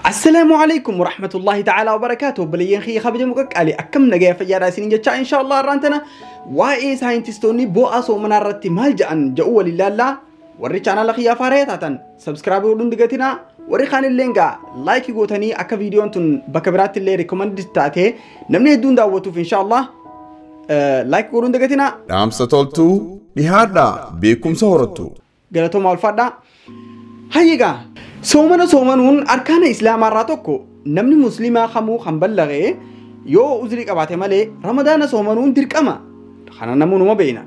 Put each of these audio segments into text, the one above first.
Assalaamu alaikum warahmatullahi ta'ala wabarakaatuh. Obboleeyyan kiyya kabajamoo qaqqaalee, akkam nagaya fayyaadhaa isiniin jecha. Insha Allah har'aan tana waa'ee saayintistoonni bu'aa soomanaa irratti maal ja'an ja'u waliin laallaa. Warri chaanaala kiyyaa faaree taatan subscribe godhuun digatinaa, warri kaan illee gaa like gootanii akka viidiyoon tun bakka biraatti illee recommend taatee namni hedduun daawwatuuf insha Allah like godhuun digatinaa. Dhaamsa toltuu dhihaadhaa, beekumsa horattu. Galatooma, ulfaadhaa. Hayyigaa, soomana soomanuun arkaana islaamaa irraa tokko. Namni musliimaa kamuu kan ballaqee yoo uzrii qabaate malee Ramadaana soomanuun dirqama. Kana namoonni beekna.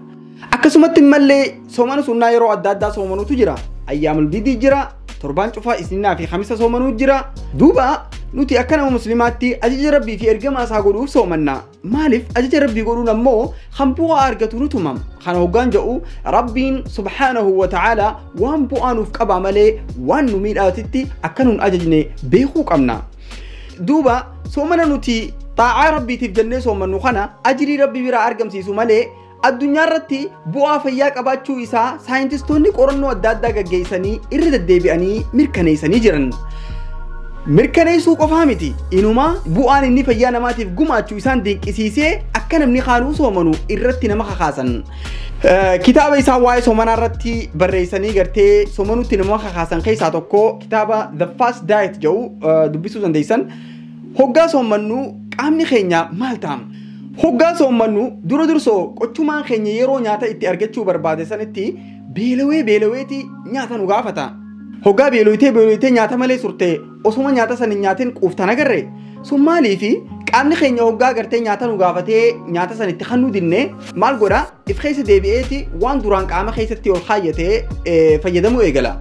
Akkasumatti mallee soomana sunnaa yeroo adda addaa soomanuutu jira. Ayyaamul bidii jira, torbaan cufaa Isniinaa fi Kamisa soomanuu jira. Duuba nuti akka nama musliimaatti ajaja Rabbii fi ergamaa isaa godhuuf soomanna. Maaliif ajaja Rabbii godhuun ammoo kan bu'aa argatu nu tumam. Kana hoggaan jedhu, Rabbiin subhaanahu wa ta'ala waan bu'aa nuuf qabaa malee waan nu miidhaatitti akka nun ajajne beekuu qabna. Duuba soomana nuti xaa'aa Rabbiitiif jennee soomannu kana ajrii Rabbii biraa argamsiisu malee addunyaa irratti bu'aa fayyaa qabaachuu isaa saayintistoonni qorannoo adda addaa gaggeessanii irra deddeebi'anii mirkaneessanii jiran. Mirkaneessuu qofaa miti, inumaa bu'aan inni fayyaa namaatiif gumaachuu isaan dinqisiisee akka namni kaanuu soomanu irratti nama kakaasan. Kitaaba isaan waa'ee soomanaa irratti barreessanii gartee soomanuutti nama kakaasan keessaa tokko kitaaba The Fast Diet jedhu dubbisuu dandeessan. Hoggaa soomannu qaamni keenya maal ta'a? Hoggaa soommannu dura dursoo qochumaan keenya yeroo nyaata itti argachuu barbaade sanitti beelawee beelaweeti nyaata nu gaafata. Hoggaa beelawitee beelawitee nyaata malee surtee osuma nyaata san hin nyaatin quuftan agarre. Sun maaliifi? Qaamni keenya hoggaa gartee nyaata nu gaafatee nyaata san itti kan nu dinne maal godha? If keessa deebi'eeti waan duraan qaama keessatti ol kaayyatee fayyadamuu eegala.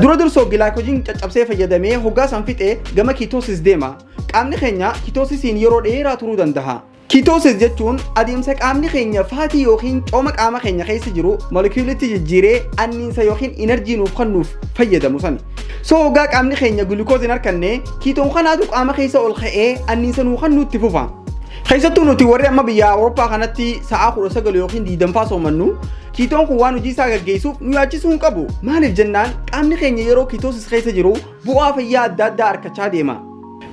Dura dursoo glycogen caccabsee fayyadamee hoggaa san fixee gama ketosis deema. Qaamni keenya ketosisiin yeroo dheeraa turuu danda'a. Ketosis jechuun adeemsa qaamni keenya fat yookiin cooma qaama keenya keessa jiru molekiyuulitti jijjiiree anniinsa yookiin energy nuuf kennuuf fayyadamu sani. So hoggaa qaamni keenya glucose hin harkanne, ketone kanaatu qaama keessa ol ka'ee anniinsa nuu kennuutti fufa. Keessattuu nuti warri amma biyya Awurooppaa kanatti sa'aa 19 yookiin 20 soomannu, ketone kun waan hojii isaa gaggeessuuf nu yaachisuu hin qabu. Maaliif jennaan, qaamni keenya yeroo ketosis keessa jiru bu'aa fayyaa adda addaa argachaa deema.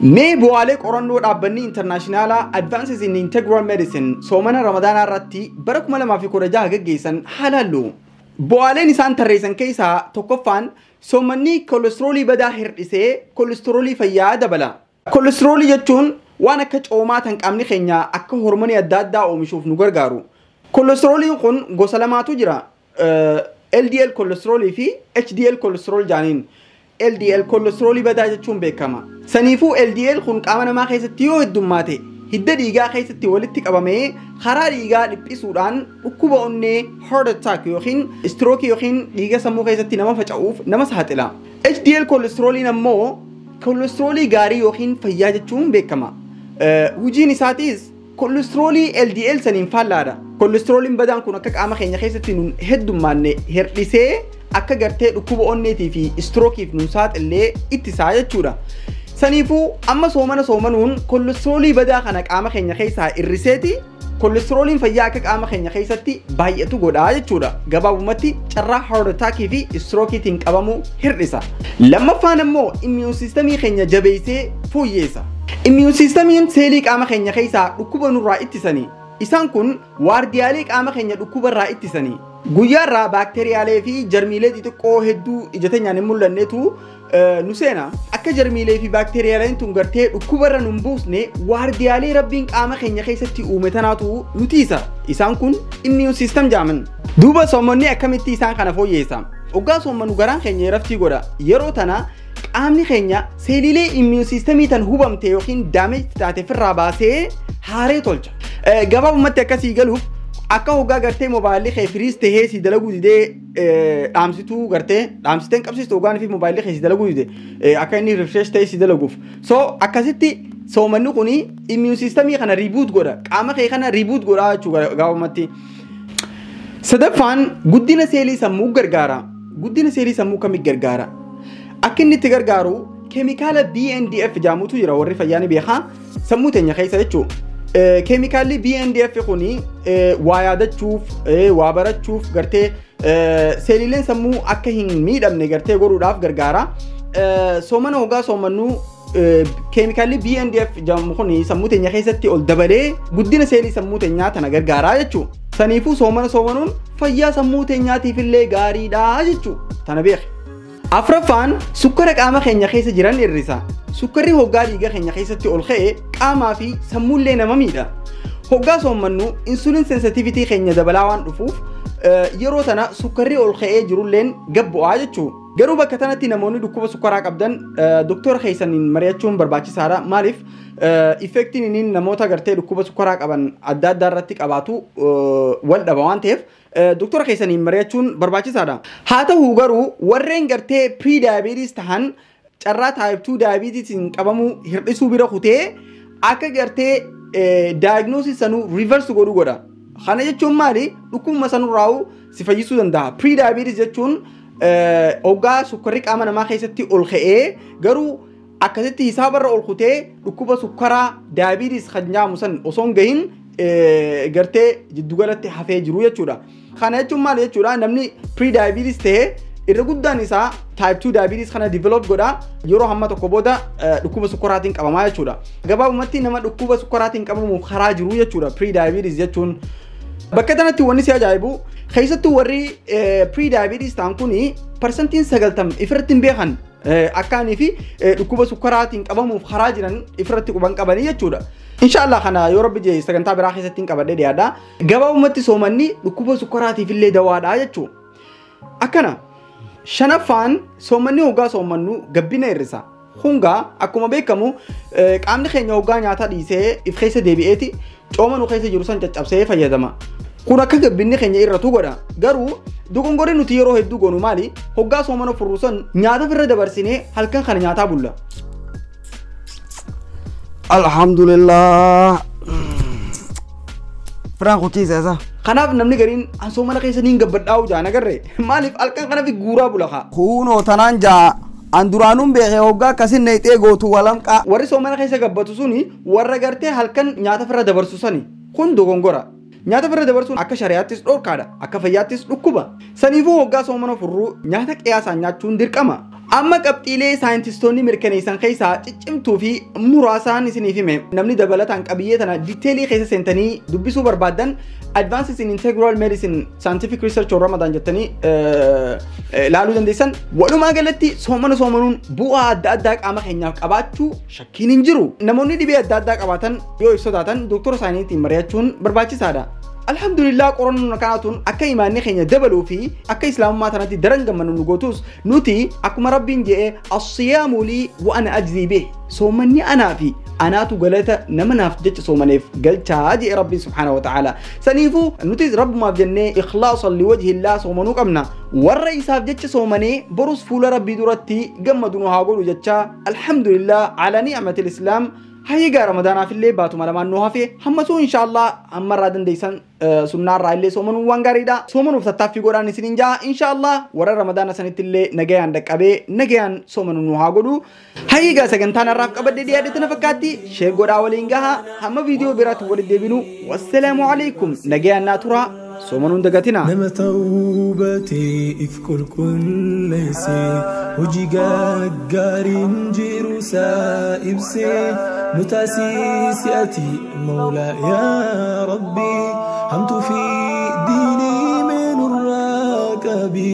Mee bu'aalee qorannoo dhaabbanni intarnaashinaalaa Advances in Integral Medicine soomana Ramadaanaa irratti bara 2016 gaggeessan haa laallu. Bu'aaleen isaan tarreessan keessaa tokkoffaan, soomanni koolestiroolii badaa hir'isee koolestiroolii fayyaa dabala. Koolestiroolii jechuun waan akka coomaa tan qaamni keenya akka hormonii adda addaa oomishuuf nu gargaaru. Koolestirooliin kun gosa lamaatu jira. LDL koolestiroolii fi HDL cholesterol jaaniin. LDL koolestiroolii badaa jechuun beekama. Saniifuu LDL kun qaama namaa keessatti yoo heddummaate hidda dhiigaa keessatti walitti qabamee karaa dhiigaa dhiphisuudhaan dhukkuba onnee, heart attack yookiin stroke yookiin dhiiga sammuu keessatti nama faca'uuf nama saaxila. HDL koolestirooliin ammoo koolestiroolii gaarii yookiin fayyaa jechuun beekama. Hojiin isaatis koolestiroolii LDL saniin faallaadha. Koolestirooliin badaan kun akka qaama keenya keessatti nun heddummaanne hir'isee akka gartee dhukkuba onneetii fi strokeiif nun saaxillee ittisaa jechuudha. Saniifuu amma soomana soomanuun koolestiroolii badaa kana qaama keenya keessaa hir'iseeti koolestirooliin fayyaa akka qaama keenya keessatti baay'atu godhaa jechuudha. Gabaabumatti carraa heart attackii fi strokeiitiin qabamuu hir'isa. Lammaffaan ammoo immune systemii keenya jabeessee fooyyeessa. Immune systemiin seelii qaama keenya keessaa dhukkuba nurraa ittisanii. Isaan kun waardiyaalee qaama keenya dhukkuba irraa ittisanii. Guyyaarraa baakteeriyaalee fi jarmiilee xixiqqoo hedduu ija teenyaan hin mul'annetu nu seena. Akka jarmiilee fi baakteeriyaaleen tun gartee dhukkuba irra nun buusne waardiyaalee Rabbiin qaama keenya keessatti uume tanaatu nu tiisa. Isaan kun immune system jaaman. Duuba soommanni akkamitti isaan kana fooyyeessa? Hoggaa soommannu garaan keenya raftii godha. Yeroo tana qaamni keenya seeliilee immune systemii tan hubamte yookiin damage taate ofirraa baasee haaree tolcha. Gabaabumatti akkasii galuuf, akka hoggaa gartee mobaayilli kee freeze tahee si dalaguu didee dhaamsituu gartee dhaamsiteen qabsiistu hoggaan fi mobaayilli kee si dalaguu dide akka inni refresh tahee si dalaguuf. So akkasitti soomanni kuni immune systemii kana reboot godha. Qaama kee kana reboot godha jechuudha gabaabumatti. Sadaffaan, guddina seelii sammuu gargaara. Guddina seelii sammuu kamitti gargaara? Akka inni itti gargaaru keemikaala BDNF jedhamutu jira, warri fayyaa ni beekaa, sammuu teenya keessa jechuudha. Keemikaalli BDNF kuni waa yaadachuuf, waa barachuuf, gartee seeliileen sammuu akka hin miidhamne gartee godhuudhaaf gargaara. Soomana hoggaa soomannuu Keemikaalli BNDF jedhamu kun sammuu teenya keessatti ol dabalee guddina seelii sammuu teenyaa tana gargaaraa jechuudha. Saniifuu soomana soomanuun fayyaa sammuu teenyaatiif illee gaariidha jechuudha. Tana beeki. Afraffaan sukkara qaama keenya keessa jiran hir'isa. Sukkarri hoggaa dhiiga keenya keessatti ol ka'e qaamaa fi sammuullee nama miidha. Hoggaa soommannu insulin sensitivity keenya dabalaa waan dhufuuf yeroo tana sukkarri ol ka'ee jirulleen gad bu'aa jechuudha. Garuu bakka tanatti namoonni dhukkuba sukkaraa qabdan doktora keessaniin mari'achuun barbaachisaadha. Maaliif effektiin inni namoota gartee dhukkuba sukkaraa qaban adda addaa irratti qabaatu wal dhaba waan ta'eef doktora keessaniin mari'achuun barbaachisaadha. Haa ta'u garuu warreen gartee pre-diabetes tahan carraa type 2 diabetesiin qabamuu hir'isuu bira kutee akka gartee diagnosis sanuu reverse godhuu godha. Kana jechuun maali? Dhukkubuma sanurraa'u si fayyisuu danda'a. Pre-diabetes jechuun hoggaa sukkarri qaama namaa keessatti ol ka'ee garuu akkasitti hisaabarra ol kutee dhukkuba sukkaraa diabetes kan jedhamu san osoo hin gahin gartee jiddugalatti hafee jiru jechuudha. Kana jechuun maali jechuudha? Namni pre-diabetes ta'ee irra guddaan isaa type 2 diabetes kana develop godha yeroo hamma tokko booda dhukkuba sukkaraatiin qabamaa jechuudha. Gabaabumatti nama dhukkuba sukkaraatiin qabamuuf karaa jiru jechuudha pre-diabetes jechuun. Bakka kanatti wanni si ajaa'ibu keessattuu warri pre-diabetes ta'an kuni 90% ifirratti hin beekan akkaanii fi dhukkuba sukkaraatiin qabamuuf karaa jiran ifirratti quban qabanii jechuudha. Inshaallah kana yoo rabbi jee sagantaa biraa keessatti hin qabadhee dhiyaadha. Gabaabumatti soomanni dhukkuba sukkaraatiif illee dawaadha jechuudha. Akkana shanaffaan soomanni hoggaa soomannu gabbina hir'isa. Hungaa akkuma beekamu qaamni keenya hoggaa nyaata dhiisee if keessa deebi'eeti cooma nu keessa jiru san caccabsee fayyadama. Kun akka gabbinni keenya irratu godha. Garuu dogongorri nuti yeroo hedduu goonu maali? Hoggaa soomana furru san nyaata ofirra dabarsinee halkan kana nyaataa bulla. Alhamdulillah. Firaan kuchiisa isa. Kanaaf namni gariin an soomana keessa niin gabbadhaa'u jaan agarre. Maaliif halkan kana fi guuraa bula kaa? Kunoo tanaan jaa an duraanuun beekee hoggaa akkasin neexee gootu walamqaa. Warri soomana keessa gabbatu suni warra gartee halkan nyaata ofirra dabarsu sani. Kun dogongora. Nyaata ofirra dabarsuun akka shari'aattis dhorkaadha. Akka fayyaattis dhukkuba. Saniifuu hoggaa soomana furruu nyaata qiyaasaan nyaachuun dirqama. Amma qabxiilee saayintistoonni mirkaneessan keessaa ciccimtuu fi muraasaan isiniif hime. Namni dabalataan qabiyyee tana diteelii keessa seentanii dubbisuu barbaaddan Advances in Integral Medicine Scientific Research on Ramadan jettanii ilaaluu dandeessan. Walumaa galatti soomana soomanuun bu'aa adda addaa qaama keenyaaf qabaachuu shakkiin hin jiru. Namoonni dhibee adda addaa qabaatan yoo if sodaatan doktora isaaniitiin mari'achuun barbaachisaadha. Alhamdulillah qorannoon akkanaa akka imaanni keenya dabaluu fi akka islaamummaa tanatti daran gammannu nu gootus nuti akkuma rabbiin jedhe as-siyaamu lii wa ana ajzii bih, soomanni anaa fi anaatu galata nama naaf jecha soomaneef galchaa jedhe rabbiin subhaanahu wa ta'ala. Saniifuu nuti rabbumaaf jennee ikhlaasan liwajhillaa soomanuu qabna. Warra isaaf jecha soomanee borus fuula rabbii duratti gammadu nu haa godhu jecha alhamdulillah ala ni'matil islaam. Hayyigaa ramadaanaaf illee baatuma lamaan nu hafe hammasuu inshaallah ammarraa dandeessan sunnaarraa illee soomanuun waan gaariidha. Soomanuuf tattaaffii godhaan isiniin ja'a inshaallah warra ramadaana sanitti illee nagayaan dhaqqabee nagayaan soomanuu nu haa godhu. Hayyigaa sagantaan har'aaf qabadhee dhiyaadhe tana fakkaatti sheer godhaa waliin gaha hamma viidiyoo biraatti walitti deebinu. Wassalaamu alaikum nagayaan naa tura soomanuun dagatina. Nama tawbatee if qulqulleessee hojii gaggaariin jiru isaa ibsee nu taasisi ati mawlaa yaa rabbi hamtuu fi diinii mee nurraa qabi.